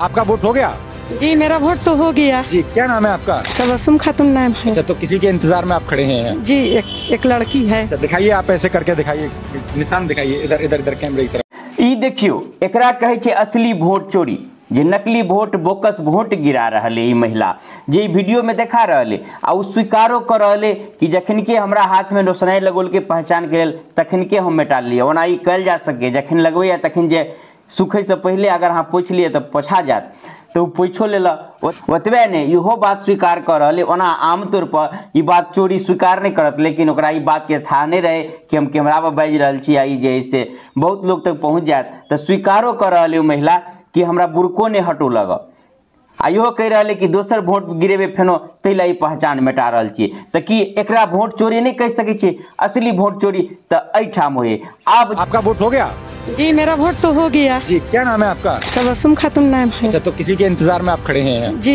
आपका वोट हो गया? जी मेरा वोट तो हो गया। जी क्या नाम है आपका? तबस्सुम खातून नाम है। अच्छा, तो किसी के इंतजार में आप खड़े हैं? जी एक लड़की है। अच्छा, दिखाइए, आप ऐसे करके दिखाइए, निशान दिखाइए, इधर इधर इधर कैमरे की तरफ। ई देखियो, एकरा कहै छै असली वोट चोरी, जे नकली वोट बोकस वोट गिरा रहल है ई महिला जे वीडियो में देखा रहल है। आ उ स्वीकारो कर रहल है कि जखन के हमरा हाथ में रोशनाई लगौल के पहचान के लेल तखन के हम मेटा लियै। ओना ई कयल जा सके, जखन लगबैया तखन जे सुखै से पहिले अगर अहाँ पोछि लियै तऽ पोछा जायत, तऽ ओ पोछो लेलक। ओतबे नहि, इहो बात स्वीकार कऽ रहल है। ओना आमतौर पर ई बात चोरी स्वीकार नहि करत, लेकिन ओकरा ई बातके था नहि रहै कि हम कैमरा पर बाजि रहल छी आ ई जे है से बहुत लोग तक पहुँच जायत। तऽ स्वीकारो कऽ रहल है ओ महिला कि हमरा बुरको नहि हटौलक, आ इहो कहि रहल है कि दोसर वोट गिरेबै फेनो ताहि लए ई पहचान मेटा रहल छियै। तऽ की एकरा वोट चोरी नहि कहि सकै छियै? असली वोट चोरी तऽ एहिठाम होइए। आब आपका वोट हो गया? जी मेरा वोट तो हो गया। जी क्या नाम है आपका? तबस्सुम खातून नाम है। अच्छा, तो किसी के इंतजार में आप खड़े हैं? जी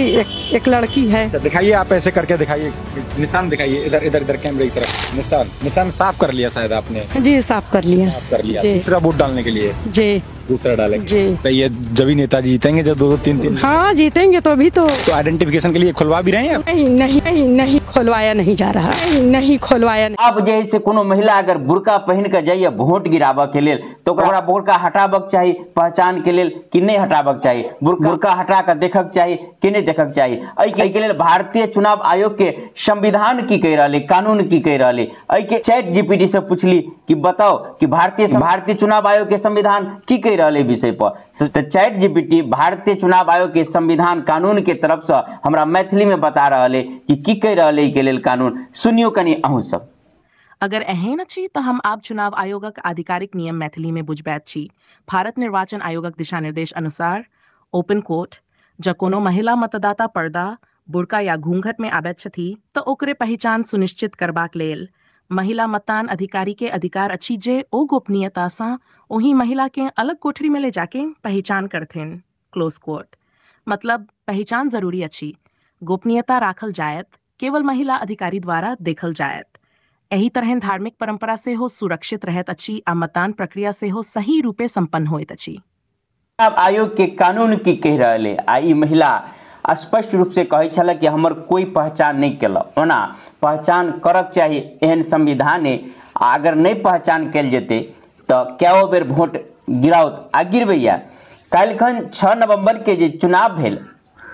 एक लड़की है। अच्छा, दिखाइए, आप ऐसे करके दिखाइए, निशान दिखाइए, इधर इधर इधर कैमरे की तरफ। निशान निशान साफ कर लिया शायद आपने? जी साफ कर लिया। साफ कर लिया। जी। दूसरा वोट डालने के लिए? जी दूसरा डालेंगे। जी सही है। जब ही नेताजी जीतेंगे, जब 2 2 3 3। हाँ जीतेंगे तो अभी तो आइडेंटिफिकेशन के लिए खुलवा भी रहे हैं? नहीं नहीं नहीं, नहीं खोलवाया नहीं जा रहा, नहीं, नहीं खोलवाया नहीं। अब जे है से कोनो महिला अगर बुरका पहिन के जाइए वोट गिराबऽ के लेल तो ओकरा बुरका हटाबक चाही पहचान के लेल कि नहि हटाबक चाही? बुरका हटा के देखक चाही कि नहि देखक चाही? एहि के लेल भारतीय चुनाव आयोग के संविधान की कहि रहल है, कानून की कहि रहल है? एहि के चैट जीपीटी से पुछली कि बताओ कि भारतीय चुनाव आयोग के संविधान की कहि रहल है विषय पर। तो चैट जीपीटी भारतीय चुनाव आयोग के संविधान कानून के तरफ से हमरा मैथिली में बता रहल है कि की कहि रहल है के लेल कानून। सुनियो कनि अहूँ सब। अगर एहन अछि तऽ हम आब चुनाव आयोगक आधिकारिक नियम मैथिली में बुझबैत छी। भारत निर्वाचन आयोगक दिशा निर्देश अनुसार, ओपन कोट, जँ कोनो महिला मतदाता पर्दा, बुरका या घूंघट में आबैत छथि तऽ ओकरे पहिचान सुनिश्चित करबाक लेल महिला मतदान अधिकारी के अधिकार अछि जे ओ गोपनीयता सँ ओहि महिला के अलग कोठरी में ले जाके पहिचान करथिन, क्लोज कोट। मतलब पहिचान जरूरी अछि, गोपनीयता राखल जायत, केवल महिला अधिकारी द्वारा देखल जायत। एहि तरहें धार्मिक परंपरा सेहो सुरक्षित रहैत अछि आ मतदान प्रक्रिया सेहो सही रूपे संपन्न होइत अछि। चुनाव आयोग के कानून की कहि रहल है? आ ई महिला स्पष्ट रूप से कहै छलै कि हमर कोई पहचान नहि केलक। ओना पहचान करक चाही, एहन संविधान है। आ अगर नहि पहचान कयल जेतै तऽ कएओ बेर वोट गिराओत आ गिरबैया। काल्हिखन 6 नवम्बर के जे चुनाव भेल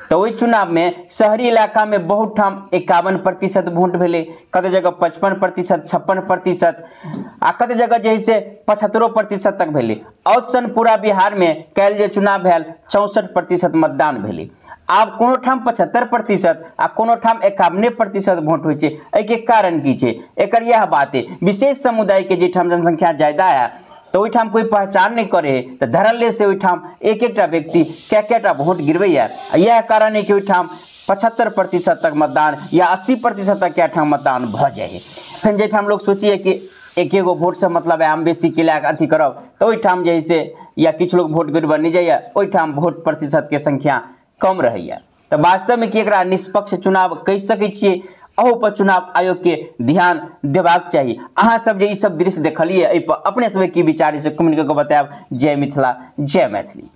तऽ ओहि चुनावमे शहरी इलाकामे बहुत ठाम 51% वोट भेलै, कते जगह 55%, 56% आ कते जगह जे है से 75% तक भेलै। औसतन पूरा बिहारमे काल्हि जे चुनाव भेल 64% मतदान भेलै। आब कोनो ठाम 75% आ कोनो ठाम 51% वोट होइ छै। एहिके कारण की छै? एकर इएह बात है, विशेष समुदायके जाहिठाम जनसंख्या ज्यादा है तऽ ओहिठाम कोई पहचान नहि करे है, तऽ धड़ल्ले से ओहिठाम एक एकटा व्यक्ति कै कै वोट गिरबैया। इएह कारण है कि ओहिठाम 75% तक मतदान या 80% तक कै ठाम मतदान भऽ जाइ है। फेर जाहिठाम लोग सोचिए कि एक एगो वोटसँ मतलब है हम बेसी के लए कऽ अथी करब, तऽ ओहिठाम जे है से या किछु लोग वोट गिरबऽ नहि जाइए, ओहिठाम वोट प्रतिशतके संख्या कम रहैया। तऽ वास्तवमे की एकरा निष्पक्ष चुनाव कहि सकै छियै? अहू पर चुनाव आयोग के ध्यान देबाक चाही। अहाँ सब जे ई सब दृश्य देखलियै एहि पर अपने सबके की विचार से कमेंट कऽ के बतायब। जय मिथिला, जय मैथिली।